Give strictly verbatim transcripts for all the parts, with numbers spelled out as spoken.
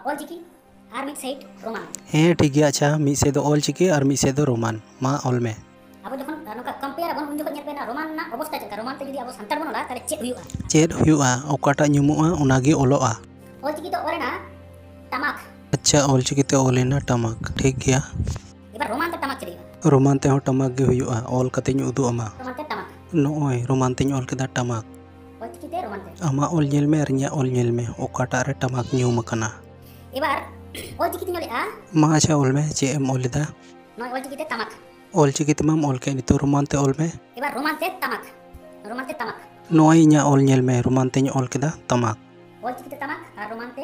ᱚᱞ ᱪᱤᱠᱤ ᱟᱨ ᱢᱤᱫ side Roman. ᱦᱮᱸ, ᱴᱷᱤᱠ ᱜᱮᱭᱟ᱾ ᱟᱪᱪᱷᱟ, ᱢᱤᱫ ᱥᱮᱫ ᱫᱚ ᱚᱞ ᱪᱤᱠᱤ ᱟᱨ ᱢᱤᱫ ᱥᱮᱫ ᱫᱚ ᱨᱳᱢᱟᱱ᱾ ᱢᱟ ᱚᱞ ᱢᱮ᱾ ᱟᱵᱚ ᱡᱚᱠᱷᱚᱱ ᱱᱚᱝᱠᱟ ᱠᱚᱢᱯᱮᱭᱟᱨ ᱟᱵᱚᱱ, ᱩᱱ ᱡᱚᱠᱷᱚᱱ ᱧᱮᱞ ᱯᱮ, ᱱᱚᱣᱟ ᱨᱳᱢᱟᱱ ᱨᱮᱱᱟᱜ ᱚᱵᱚᱥᱛᱟ ᱪᱮᱫ ᱞᱮᱠᱟ? ᱨᱳᱢᱟᱱ ᱛᱮ ᱡᱩᱫᱤ ᱟᱵᱚ ᱥᱟᱱᱛᱟᱲ ᱵᱚᱱ ᱚᱞᱟ, ᱛᱟᱦᱚᱞᱮ ᱪᱮᱫ ᱦᱩᱭᱩᱜᱼᱟ? ᱪᱮᱫ ᱦᱩᱭᱩᱜᱼᱟ? ᱚᱠᱟᱴᱟᱜ ᱧᱩᱢᱩᱜᱼᱟ, ᱚᱱᱟᱜᱮ ᱚᱞᱚᱜᱼᱟ᱾ ᱚᱞ ᱪᱤᱠᱤ ᱛᱮ ᱚᱞ ᱮᱱᱟ ᱴᱟᱢᱟᱠ᱾ ᱟᱪᱪᱷᱟ, ᱚᱞ ᱪᱤᱠᱤ ᱛᱮ ᱚᱞ ᱮᱱᱟ ᱴᱟᱢᱟᱠ᱾ ᱴᱷᱤᱠ ᱜᱮᱭᱟ᱾ ᱮᱵᱟᱨ ᱨᱳᱢᱟᱱ ᱛᱮ ᱴᱟᱢᱟᱠ ᱪᱮᱫ ᱦᱩᱭᱩᱜᱼᱟ? ᱨᱳᱢᱟᱱ ᱛᱮᱦᱚᱸ ᱴᱟᱢᱟᱠ ᱜᱮ ᱦᱩᱭᱩᱜᱼᱟ᱾ ᱚᱞ ᱠᱟᱛᱮᱧ ᱩᱫᱩᱜ ᱟᱢᱟ᱾ ᱨᱳᱢᱟᱱ ᱛᱮ ᱴᱟᱢᱟᱠ᱾ ᱱᱚᱜᱼᱚᱭ ᱨᱳᱢᱟᱱ ᱛᱮᱧ ᱚᱞ ᱠᱮᱫᱟ ᱴᱟᱢᱟᱠ᱾ ᱚᱞ ᱪᱤᱠᱤ ᱛᱮ ᱨᱳᱢᱟᱱ ᱛᱮ᱾ ᱟᱢᱟᱜ ᱚᱞ ᱧᱮᱞ ᱢᱮ ᱟᱨ ᱤᱧᱟᱹᱜ ᱚᱞ ᱧᱮᱞ ᱢᱮ, ᱚᱠᱟᱴᱟᱜ ᱨᱮ ᱴᱟᱢᱟᱠ ᱧᱩᱢ ᱟᱠᱟᱱᱟ᱾ ᱮᱵᱟᱨ ᱚᱞ ᱪᱤᱠᱤ ᱛᱮᱧ ᱚᱞᱮᱜᱼᱟ᱾ ᱢᱟ ᱟᱪᱪᱷᱟ, ᱚᱞ ᱢᱮ, ᱪᱮᱫ ᱮᱢ ᱚᱞ ᱮᱫᱟ? ᱱᱚᱜᱼᱚᱭ ᱚᱞ ᱪᱤᱠᱤ ᱛᱮ ᱴᱟᱢᱟᱠ᱾ ᱚᱞ ᱪᱤᱠᱤ ᱛᱮᱢᱟᱢ ᱚᱞ ᱠᱮᱫ, ᱱᱤᱛᱚᱜ ᱨᱳᱢᱟᱱ ᱛᱮ ᱚᱞ ᱢᱮ᱾ ᱮᱵᱟᱨ ᱨᱳᱢᱟᱱ ᱛᱮ ᱴᱟᱢᱟᱠ᱾ ᱨᱳᱢᱟᱱ ᱛᱮ ᱴᱟᱢᱟᱠ᱾ ᱱᱚᱜᱼᱚᱭ ᱤᱧᱟᱹᱜ ᱚᱞ ᱧᱮᱞ ᱢᱮ, ᱨᱳᱢᱟᱱ ᱛᱮᱧ ᱚᱞ ᱠᱮᱫᱟ ᱴᱟᱢᱟᱠ᱾ ᱚᱞ ᱪᱤᱠᱤ ᱛᱮ ᱴᱟᱢᱟᱠ ᱟᱨ ᱨᱳᱢᱟᱱ ᱛᱮ?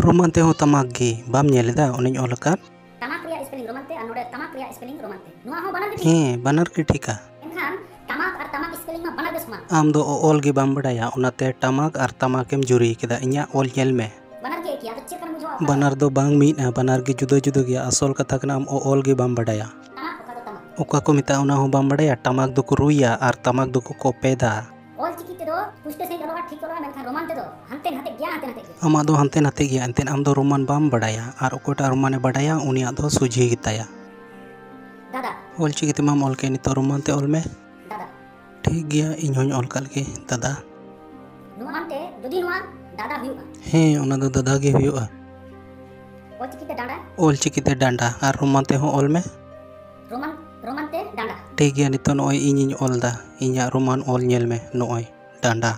ᱨᱳᱢᱟᱱ ᱛᱮᱦᱚᱸ ᱴᱟᱢᱟᱠ ᱜᱮ, ᱵᱟᱢ ᱧᱮᱞ ᱮᱫᱟ ᱚᱱᱮᱧ ᱚᱞ ᱟᱠᱟᱫ? ᱴᱟᱢᱟᱠ ᱨᱮᱭᱟᱜ ᱥᱯᱮᱞᱤᱝ ᱨᱳᱢᱟᱱ ᱛᱮ ᱟᱨ ᱱᱚᱰᱮ ᱴᱟᱢᱟᱠ ᱨᱮᱭᱟᱜ ᱥᱯᱮᱞᱤᱝ ᱨᱳᱢᱟᱱ ᱛᱮ᱾ ᱱᱚᱣᱟ ᱦᱚᱸ ᱵᱟᱱᱟᱨ ᱜᱮ ᱴᱷᱤᱠ᱾ ᱦᱮᱸ, ᱵᱟᱱᱟᱨ ᱜᱮ ᱴᱷᱤᱠᱟ᱾ ᱮᱱᱠᱷᱟᱱ ᱴᱟᱢᱟᱠ ᱟᱨ ᱴᱟᱢᱟᱠ ᱥᱯᱮᱞᱤᱝ ᱢᱟ ᱵᱟᱱᱟᱨ ᱜᱮ ᱥᱚᱢᱟᱱ᱾ ᱟᱢ ᱫᱚ ᱚ-, ᱚᱞ ᱜᱮ ᱵᱟᱢ ᱵᱟᱰᱟᱭᱟ, ᱚᱱᱟᱛᱮ ᱴᱟᱢᱟᱠ ᱟᱨ ᱴᱟᱢᱟᱠ ᱮᱢ ᱡᱩᱨᱤ ᱠᱮᱫᱟ᱾ ᱤᱧᱟᱹᱜ ᱚᱞ ᱧᱮᱞ ᱢᱮ᱾ ᱵᱟᱱᱟᱨ ᱜᱮ ᱮᱠᱤᱭᱟ, ᱟᱫᱚ ᱪᱮᱫ ᱞᱮᱠᱟᱱ ᱵᱩᱡᱷᱟᱹᱣᱟ? ᱵᱟᱱᱟᱨ ᱫᱚ ᱵᱟᱝ ᱢᱤᱫᱼᱟ, ᱵᱟᱱᱟᱨ ᱜᱮ ᱡᱩᱫᱟᱹ ᱡᱩᱫᱟᱹ ᱜᱮᱭᱟ᱾ ᱟᱥᱚᱞ ᱠᱟᱛᱷᱟ ᱠᱟᱱᱟ, ᱟᱢ ᱚ-, ᱚᱞ ᱜᱮ ᱵᱟᱢ ᱵᱟᱰᱟᱭᱟ᱾ ᱴᱟᱢᱟᱠ ᱚᱠᱟ ᱫᱚ ᱴᱟᱢᱟᱠ? ᱚᱠᱟ ᱠᱚ ᱢᱮᱛᱟᱜᱼᱟ, ᱚᱱᱟ ᱦᱚᱸ ᱵᱟᱢ ᱵᱟᱰᱟᱭᱟ? ᱴᱟᱢᱟᱠ ᱫᱚᱠᱚ ᱨᱩᱭᱟ ᱟᱨ ᱴᱟᱢᱟᱠ ᱫᱚᱠᱚ ᱠᱚᱯᱮᱫᱟ᱾ ᱚᱞ ᱪᱤᱠᱤ ᱛᱮᱫᱚ ᱯᱩᱥᱴᱟᱹ ᱥᱟᱺᱦᱤᱡ ᱚᱞᱚᱜᱼᱟ, ᱴᱷᱤᱠ ᱚᱞᱚᱜᱼᱟ, ᱢᱮᱱᱠᱷᱟᱱ ᱨᱳᱢᱟᱱ ᱛᱮᱫᱚ ᱦᱟᱱᱛᱮ ᱱᱟᱛᱮ ᱜᱮᱭᱟ, ᱦᱟᱱᱛᱮ ᱱᱟᱛᱮ ᱜᱮᱭᱟ᱾ ᱟᱢᱟᱜ ᱫᱚ ᱦᱟᱱᱛᱮ ᱱᱟᱛᱮ ᱜᱮᱭᱟ, ᱮᱱᱛᱮᱫ ᱟᱢ ᱫᱚ ᱨᱳᱢᱟᱱ ᱵᱟᱢ ᱵᱟᱰᱟᱭᱟ, ᱟᱨ ᱚᱠᱚᱭᱴᱟᱜ ᱨᱳᱢᱟᱱᱮ ᱵᱟᱰᱟᱭᱟ ᱩᱱᱤᱭᱟᱜ ᱫᱚ ᱥᱚᱡᱷᱮ ᱜᱮᱛᱟᱭᱟ᱾ ᱫᱟᱫᱟ᱾ ᱚᱞ ᱪᱤᱠᱤ ᱛᱮᱢᱟᱢ ᱚᱞ ᱠᱮᱫ, ᱱᱤᱛᱚᱜ ᱨᱳᱢᱟᱱ ᱛᱮ ᱚᱞ ᱢᱮ᱾ ᱫᱟᱫᱟ᱾ ᱴᱷᱤᱠ ᱜᱮᱭᱟ, ᱤᱧ ᱦᱚᱧ ᱚᱞ ᱠᱟᱜ ᱞᱮᱜᱮ, ᱫᱟᱫᱟ᱾ ᱱᱚᱣᱟ ᱢᱟᱱᱛᱮ ᱡᱩᱫᱤ ᱱᱚᱣᱟ ᱫᱟᱫᱟ ᱦᱩᱭᱩᱜᱼᱟ᱾ ᱦᱮᱸ, ᱚᱱᱟ ᱫᱚ ᱫᱟᱫᱟ ᱜᱮ ᱦᱩᱭᱩᱜᱼᱟ᱾ ᱚᱞ ᱪᱤᱠᱤ ᱛᱮ ᱰᱟᱸᱰᱟ᱾ ᱚᱞ ᱪᱤᱠᱤ ᱛᱮ ᱰᱟᱸᱰᱟ, ᱟᱨ ᱨᱳᱢᱟᱱ ᱛᱮᱦᱚᱸ ᱚᱞ ᱢᱮ᱾ ᱨᱳᱢᱟᱱ, ᱨᱳᱢᱟᱱ ᱛᱮ ᱰᱟᱸᱰᱟ᱾ ᱴᱷᱤᱠ ᱜᱮᱭᱟ, ᱱᱤᱛᱚᱜ ᱱᱚᱜᱼᱚᱭ ᱤᱧᱤᱧ ᱚᱞ ᱫᱟ, ᱤᱧᱟᱹᱜ ᱨᱳᱢᱟᱱ ᱚᱞ ᱧᱮᱞ ᱢᱮ, ᱱᱚᱜᱼᱚᱭ ᱰᱟᱸᱰᱟ᱾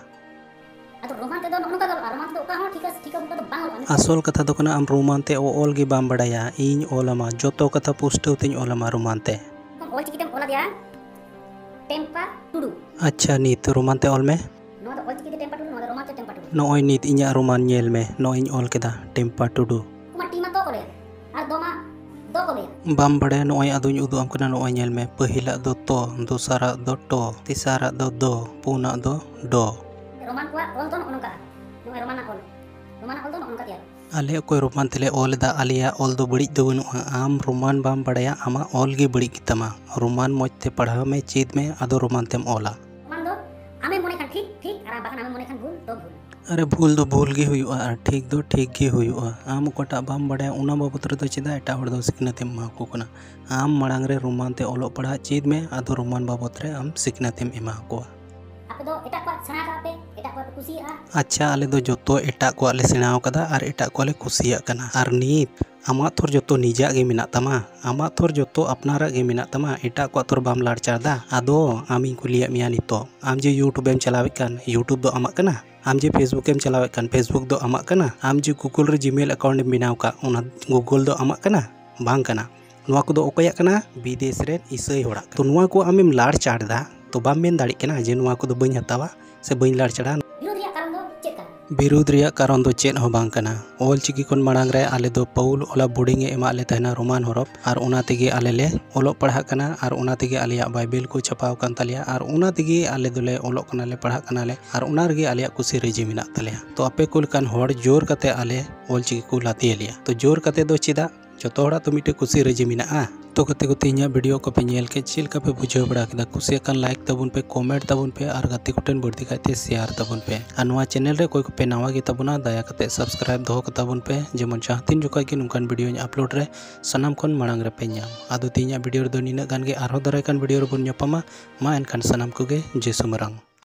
ᱟᱫᱚ ᱨᱳᱢᱟᱱ ᱛᱮᱫᱚ ᱱᱚᱜᱼᱚ ᱱᱚᱝᱠᱟ ᱜᱮ ᱚᱞᱚᱜᱼᱟ, ᱨᱳᱢᱟᱱ ᱛᱮᱫᱚ ᱚᱠᱟ ᱦᱚᱸ ᱴᱷᱤᱠᱟ, ᱴᱷᱤᱠᱟ ᱵᱩᱴᱟᱹ ᱫᱚ ᱵᱟᱝ ᱚᱞᱚᱜᱼᱟ᱾ ᱟᱥᱚᱞ ᱠᱟᱛᱷᱟ ᱫᱚ ᱠᱟᱱᱟ, ᱟᱢ ᱨᱳᱢᱟᱱ ᱛᱮ ᱚ-, ᱚᱞ ᱜᱮ ᱵᱟᱢ ᱵᱟᱰᱟᱭᱟ, ᱤᱧ ᱚᱞ ᱟᱢᱟ, ᱡᱚᱛᱚ ᱠᱟᱛᱷᱟ ᱯᱩᱥᱴᱟᱹᱣ ᱛᱮᱧ ᱚᱞ ᱟᱢᱟ ᱨᱳᱢᱟᱱ ᱛᱮ᱾ ᱚᱞ ᱪᱤᱠᱤ ᱛᱮᱢ ᱚᱞ ᱟᱫᱮᱭᱟ ᱴᱮᱢᱯᱟ ᱴᱩᱰᱩ᱾ ᱟᱪᱪᱷᱟ, ᱱᱤᱛ ᱨᱳᱢᱟᱱ ᱛᱮ ᱚᱞ ᱢᱮ᱾ ᱱᱚᱣᱟ ᱫᱚ ᱚᱞ ᱪᱤᱠᱤ ᱛᱮ ᱴᱮᱢᱯᱟ ᱴᱩᱰᱩ, ᱱᱚᱣᱟ ᱫᱚ ᱨᱳᱢᱟᱱ ᱛᱮ ᱴᱮᱢᱯᱟ ᱴᱩᱰᱩ᱾ ᱱᱚᱜᱼᱚᱭ ᱱᱤᱛ ᱤᱧᱟᱹᱜ ᱨᱳᱢᱟᱱ ᱧᱮᱞ ᱢᱮ, ᱱᱚᱜᱼᱚᱭ ᱤᱧ ᱚᱞ ᱠᱮᱫᱟ ᱴᱮᱢᱯᱟ ᱴᱩᱰᱩ᱾ ᱩᱱᱠᱩ ᱢᱟ ᱴᱤ ᱢᱟ ᱛᱚ ᱠᱚ ᱞᱟᱹᱭᱟ, ᱟᱨ ᱫᱚ ᱢᱟ ᱫᱚ ᱠᱚ ᱞᱟᱹᱭᱟ᱾ ᱵᱟᱢ ᱵᱟᱲᱟᱭᱟ, ᱱᱚᱜᱼᱚᱭ ᱟᱫᱚᱧ ᱩᱫᱩᱜ ᱟᱢ ᱠᱟᱱᱟ, ᱱᱚᱜᱼᱚᱭ ᱧᱮᱞ ᱢᱮ, ᱯᱟᱹᱦᱤᱞᱟᱜ ᱫᱚ ᱛᱚ, ᱫᱚᱥᱟᱨᱟᱜ ᱫᱚ ᱴᱚ, ᱛᱮᱥᱟᱨᱟᱜ ᱫᱚ ᱫᱚ, ᱯᱩᱱᱟᱜ ᱫᱚ ᱰᱚ᱾ ᱨᱳᱢᱟᱱ ᱠᱚᱣᱟᱜ ᱚᱞ ᱫᱚ ᱱᱚᱜᱼᱚ ᱱᱚᱝᱠᱟ, ᱱᱚᱜᱼᱚᱭ ᱨᱳᱢᱟᱱᱟᱜ ᱚᱞ, ᱨᱳᱢᱟᱱᱟᱜ ᱚᱞ ᱫᱚ ᱱᱚᱜᱼᱚ ᱱᱚᱝᱠᱟ ᱛᱮᱭᱟᱨᱚᱜᱼᱟ᱾ ᱟᱞᱮ ᱚᱠᱚᱭ ᱨᱳᱢᱟᱱ ᱛᱮᱞᱮ ᱚᱞ ᱮᱫᱟ, ᱟᱞᱮᱭᱟᱜ ᱚᱞ ᱫᱚ ᱵᱟᱹᱲᱤᱡ ᱫᱚ ᱵᱟᱹᱱᱩᱜᱼᱟ᱾ ᱟᱢ ᱨᱳᱢᱟᱱ ᱵᱟᱢ ᱵᱟᱲᱟᱭᱟ, ᱟᱢᱟᱜ ᱚᱞ ᱜᱮ ᱵᱟᱹᱲᱤᱡ ᱜᱮᱛᱟᱢᱟ᱾ ᱨᱳᱢᱟᱱ ᱢᱚᱡᱽ ᱛᱮ ᱯᱟᱲᱦᱟᱣ ᱢᱮ, ᱪᱮᱫ ᱢᱮ, ᱟᱫᱚ ᱨᱳᱢᱟᱱ ᱛᱮᱢ ᱚᱞᱟ᱾ ᱨᱳᱢᱟᱱ ᱫᱚ ᱟᱢᱮᱢ ᱢᱚᱱᱮ ᱠᱷᱟᱱ ᱴᱷᱤᱠ, ᱴᱷᱤᱠ, ᱟᱨ ᱵᱟᱠᱷᱟᱱ ᱟᱢᱮᱢ ᱢᱚᱱᱮ ᱠᱷᱟᱱ ᱵᱷᱩᱞ, ᱫᱚ ᱵᱷᱩᱞ᱾ ᱟᱨᱮ, ᱵᱷᱩᱞ ᱫᱚ ᱵᱷᱩᱞ ᱜᱮ ᱦᱩᱭᱩᱜᱼᱟ ᱟᱨ ᱴᱷᱤᱠ ᱫᱚ ᱴᱷᱤᱠ ᱜᱮ ᱦᱩᱭᱩᱜᱼᱟ᱾ ᱟᱢ ᱚᱠᱟᱴᱟᱜ ᱵᱟᱢ ᱵᱟᱲᱟᱭᱟ, ᱚᱱᱟ ᱵᱟᱵᱚᱛ ᱨᱮᱫᱚ ᱪᱮᱫᱟᱜ ᱮᱴᱟᱜ ᱦᱚᱲ ᱫᱚ ᱥᱤᱠᱷᱱᱟᱹᱛ ᱮᱢ ᱮᱢᱟ ᱠᱚ ᱠᱟᱱᱟ? ᱟᱢ ᱢᱟᱲᱟᱝ ᱨᱮ ᱨᱳᱢᱟᱱ ᱛᱮ ᱚᱞᱚᱜ ᱯᱟᱲᱦᱟᱜ ᱪᱮᱫ ᱢᱮ, ᱟᱫᱚ ᱨᱳᱢᱟᱱ ᱵᱟᱵᱚᱛ ᱨᱮ ᱟᱢ ᱥᱤᱠᱷᱱᱟᱹᱛ ᱮᱢ ᱮᱢᱟ ᱠᱚᱣᱟ᱾ ᱟᱯᱮ ᱫᱚ ᱮᱴᱟᱜ ᱠᱚᱣᱟᱜ ᱥᱮᱬᱟ ᱠᱟᱜ ᱯᱮ, ᱮᱴᱟᱜ ᱠᱚᱣᱟᱜ ᱯᱮ ᱠᱩᱥᱤᱭᱟᱜᱼᱟ᱾ ᱟᱪᱪᱷᱟ, ᱟᱞᱮ ᱫᱚ ᱡᱚᱛᱚ ᱮᱴᱟᱜ ᱠᱚᱣᱟᱜ ᱞᱮ ᱥᱮᱬᱟ ᱟᱠᱟᱫᱟ ᱟᱨ ᱮᱴᱟᱜ ᱠᱚᱣᱟᱜ ᱞᱮ ᱠᱩᱥᱤᱭᱟᱜ ᱠᱟᱱᱟ᱾ ᱟᱨ ᱱᱤᱛ ᱟᱢᱟᱜ ᱛᱷᱚᱨ ᱡᱚᱛᱚ ᱱᱤᱡᱟᱜ ᱜᱮ ᱢᱮᱱᱟᱜ ᱛᱟᱢᱟ, ᱟᱢᱟᱜ ᱛᱷᱚᱨ ᱡᱚᱛᱚ ᱟᱯᱱᱟᱨᱟᱜ ᱜᱮ ᱢᱮᱱᱟᱜ ᱛᱟᱢᱟ, ᱮᱴᱟᱜ ᱠᱚᱣᱟᱜ ᱛᱷᱚᱨ ᱵᱟᱢ ᱞᱟᱲᱪᱟᱲ ᱫᱟ᱾ ᱟᱫᱚ ᱟᱢᱤᱧ ᱠᱩᱞᱤᱭᱮᱫ ᱢᱮᱭᱟ ᱱᱤᱛᱚᱜ, ᱟᱢ ᱡᱮ YouTube ᱮᱢ ᱪᱟᱞᱟᱣᱮᱫ ᱠᱟᱱ, YouTube ᱫᱚ ᱟᱢᱟᱜ ᱠᱟᱱᱟ? ᱟᱢ ᱡᱮ Facebook ᱮᱢ ᱪᱟᱞᱟᱣᱮᱫ ᱠᱟᱱ, Facebook ᱫᱚ ᱟᱢᱟᱜ ᱠᱟᱱᱟ? ᱟᱢ ᱡᱮ Google ᱨᱮ Gmail account ᱮᱢ ᱵᱮᱱᱟᱣ ᱠᱟᱜ, ᱚᱱᱟ Google ᱫᱚ ᱟᱢᱟᱜ ᱠᱟᱱᱟ? ᱵᱟᱝ ᱠᱟᱱᱟ᱾ ᱱᱚᱣᱟ ᱠᱚᱫᱚ ᱚᱠᱚᱭᱟᱜ ᱠᱟᱱᱟ? ᱵᱤᱫᱮᱥ ᱨᱮᱱ ᱤᱥᱟᱹᱭ ᱦᱚᱲᱟᱜ ᱠᱟᱱᱟ᱾ ᱛᱚ ᱱᱚᱣᱟ ᱠᱚ ᱟᱢᱮᱢ ᱞᱟᱲᱪᱟᱲ ᱫᱟ, ᱛᱚ ᱵᱟᱢ ᱢᱮᱱ ᱫᱟᱲᱮᱜ ᱠᱟᱱᱟ ᱡᱮ ᱱᱚᱣᱟ ᱠᱚᱫᱚ ᱵᱟᱹᱧ ᱦᱟᱛᱟᱣᱟ ᱥᱮ ᱵᱟᱹᱧ ᱞᱟᱲᱪᱟᱲᱟ᱾ ᱵᱤᱨᱳᱫ ᱨᱮᱭᱟᱜ ᱠᱟᱨᱚᱱ ᱫᱚ ᱪᱮᱫ ᱠᱟᱱᱟ? ᱵᱤᱨᱳᱫ ᱨᱮᱭᱟᱜ ᱠᱟᱨᱚᱱ ᱫᱚ ᱪᱮᱫ ᱦᱚᱸ ᱵᱟᱝ ᱠᱟᱱᱟ᱾ ᱚᱞ ᱪᱤᱠᱤ ᱠᱷᱚᱱ ᱢᱟᱲᱟᱝ ᱨᱮ ᱟᱞᱮ ᱫᱚ ᱯᱟᱹᱣᱩᱞ ᱚᱞᱟ ᱵᱳᱨᱰᱤᱝ ᱮ ᱮᱢᱟᱜ ᱞᱮ ᱛᱟᱦᱮᱱᱟ ᱨᱳᱢᱟᱱ ᱦᱚᱨᱚᱯ, ᱟᱨ ᱚᱱᱟ ᱛᱮᱜᱮ ᱟᱞᱮ ᱞᱮ ᱚᱞᱚᱜ ᱯᱟᱲᱦᱟᱜ ᱠᱟᱱᱟ, ᱟᱨ ᱚᱱᱟ ᱛᱮᱜᱮ ᱟᱞᱮᱭᱟᱜ ᱵᱟᱭᱵᱮᱞ ᱠᱚ ᱪᱷᱟᱯᱟᱣ ᱟᱠᱟᱱ ᱛᱟᱞᱮᱭᱟ, ᱟᱨ ᱚᱱᱟ ᱛᱮᱜᱮ ᱟᱞᱮ ᱫᱚᱞᱮ ᱚᱞᱚᱜ ᱠᱟᱱᱟᱞᱮ, ᱯᱟᱲᱦᱟᱜ ᱠᱟᱱᱟᱞᱮ, ᱟᱨ ᱚᱱᱟ ᱨᱮᱜᱮ ᱟᱞᱮᱭᱟᱜ ᱠᱩᱥᱤ ᱨᱟᱹᱡᱤ ᱢᱮᱱᱟᱜ ᱛᱟᱞᱮᱭᱟ᱾ ᱛᱚ ᱟᱯᱮ ᱠᱚ ᱞᱮᱠᱟᱱ ᱦᱚᱲ ᱡᱳᱨ ᱠᱟᱛᱮ ᱟᱞᱮ ᱚᱞ ᱪᱤᱠᱤ ᱠᱚ ᱞᱟᱫᱮᱭᱟᱞᱮᱭᱟ᱾ ᱛᱚ ᱡᱳᱨ ᱠᱟᱛᱮ ᱫᱚ ᱪᱮᱫᱟᱜ? ᱡᱚᱛᱚ ᱦᱚᱲᱟᱜ ᱛᱚ ᱢᱤᱫᱴᱮᱡ ᱠᱩᱥᱤ ᱨᱟᱹᱡᱤ ᱢᱮᱱᱟᱜᱼᱟ᱾ ᱛᱚ ᱜᱟᱛᱮ ᱠᱚ, ᱛᱮᱦᱮᱧᱟᱜ ᱵᱷᱤᱰᱤᱭᱳ ᱠᱚᱯᱮ ᱧᱮᱞ ᱠᱮᱫ, ᱪᱮᱫ ᱞᱮᱠᱟ ᱯᱮ ᱵᱩᱡᱷᱟᱹᱣ ᱵᱟᱲᱟ ᱠᱮᱫᱟ? ᱠᱩᱥᱤᱭᱟᱜ ᱠᱷᱟᱱ ᱞᱟᱭᱤᱠ ᱛᱟᱵᱚᱱ ᱯᱮ, ᱠᱚᱢᱮᱱᱴ ᱛᱟᱵᱚᱱ ᱯᱮ, ᱟᱨ ᱜᱟᱛᱮ ᱠᱚᱴᱷᱮᱱ ᱵᱟᱹᱲᱛᱤ ᱠᱟᱭᱛᱮ ᱥᱮᱭᱟᱨ ᱛᱟᱵᱚᱱ ᱯᱮ᱾ ᱟᱨ ᱱᱚᱣᱟ ᱪᱮᱱᱮᱞ ᱨᱮ ᱚᱠᱚᱭ ᱠᱚᱯᱮ ᱱᱟᱣᱟ ᱜᱮ ᱛᱟᱵᱚᱱᱟ, ᱫᱟᱭᱟ ᱠᱟᱛᱮ ᱥᱟᱵᱥᱠᱨᱟᱭᱤᱵ ᱫᱚᱦᱚ ᱠᱟᱛᱟ ᱵᱚᱱ ᱯᱮ, ᱡᱮᱢᱚᱱ ᱡᱟᱦᱟᱸ ᱛᱤᱱ ᱡᱚᱠᱷᱚᱡ ᱜᱮ ᱱᱚᱝᱠᱟᱱ ᱵᱷᱤᱰᱤᱭᱳᱧ ᱟᱯᱞᱳᱰ ᱨᱮ, ᱥᱟᱱᱟᱢ ᱠᱷᱚᱱ ᱢᱟᱲᱟᱝ ᱨᱮᱯᱮ ᱧᱟᱢ᱾ ᱟᱫᱚ ᱛᱮᱦᱮᱧᱟᱜ ᱵᱷᱤᱰᱤᱭᱳ ᱨᱮᱫᱚ ᱱᱤᱱᱟᱹᱜ ᱜᱟᱱ ᱜᱮ, ᱟᱨᱦᱚᱸ ᱫᱟᱨᱟᱭ ᱠᱟᱱ ᱵᱷᱤᱰᱤᱭᱳ ᱨᱮᱵᱚᱱ ᱧᱟᱯᱟᱢᱟ᱾ ᱢᱟ ᱮᱱᱠᱷᱟᱱ ᱥᱟᱱᱟᱢ ᱠᱚᱜᱮ ᱡᱤᱥᱩ ᱢᱟᱨᱟᱝ᱾